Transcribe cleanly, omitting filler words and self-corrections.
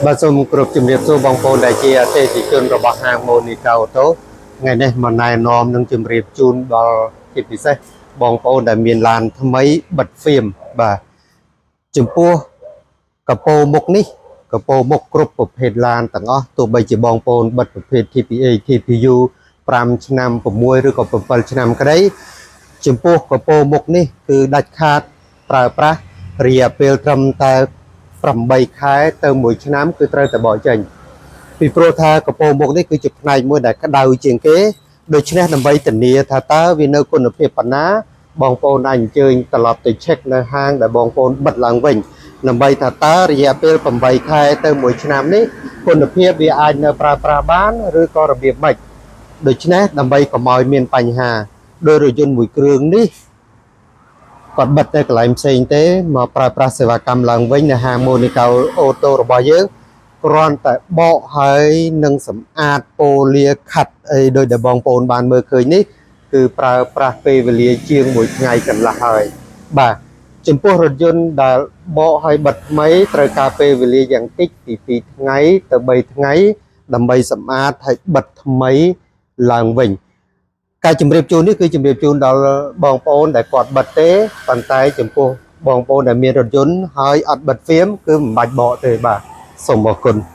បាទសូមគោរពជំរាបសួរបងប្អូនដែលជាអតិថិជនរបស់ហាងម៉ូនីកាអូតូថ្ងៃនេះមកណែនាំនិងជម្រាបជូនដល់ជាពិសេសបងប្អូនដែលមានឡានថ្មីបិទហ្វៀមបាទចំពោះកប៉ូមុខនេះកប៉ូមុខគ្រប់ប្រភេទឡានទាំងអស់ទោះបីជាបងប្អូនបិទប្រភេទ TPA TPU 5ឆ្នាំ6ឬក៏7ឆ្នាំក្តីចំពោះកប៉ូមុខនេះគឺដាច់ខាតប្រើប្រាស់រយៈពេលត្រឹមតែ 8ខែទៅ1ឆ្នាំគឺត្រូវតែបកចេញពីព្រោះថាកពោមុខនេះគឺជាផ្នែកមួយដែលក្តៅជាងគេដូច្នេះដើម្បីធានាថាតើវានៅគុណភាពប៉ុណ្ណាបងប្អូនអាចអញ្ជើញត្រឡប់ទៅ check នៅហាងដែលបងប្អូនបិទឡើងវិញដើម្បីថាតើរយៈពេល8ខែទៅ1ឆ្នាំនេះគុណភាពវាអាចនៅប្រើប្រាស់បានឬក៏របៀបម៉េចដូច្នេះដើម្បីកុំឲ្យមានបញ្ហាដោយរថយន្តមួយគ្រឿងនេះ គាត់បិទទៅកន្លែងផ្សេងទេមកប្រើប្រាស់សេវាកម្មឡើងវិញនៅហាង Monica Auto របស់យើងគ្រាន់តែបកហើយនឹងសម្អាតប៉ូលាខាត់អីដោយដែលបងប្អូនបានមើលឃើញនេះគឺប្រើប្រាស់ពេលវេលាជាង1ថ្ងៃកន្លះហើយបាទចំពោះរថយន្តដែលបកហើយបិទថ្មីត្រូវការពេលវេលាយ៉ាងតិចពី2ថ្ងៃទៅ3ថ្ងៃដើម្បីសម្អាតហើយបិទថ្មីឡើងវិញ ការជម្រាបជូននេះគឺជម្រាបជូនដល់បងប្អូនដែលគាត់បិទទេប៉ុន្តែចំពោះបងប្អូនដែលមានរថយន្តហើយអត់បិទហ្វៀមគឺមិនបាច់បកទេបាទសូមអរគុណ។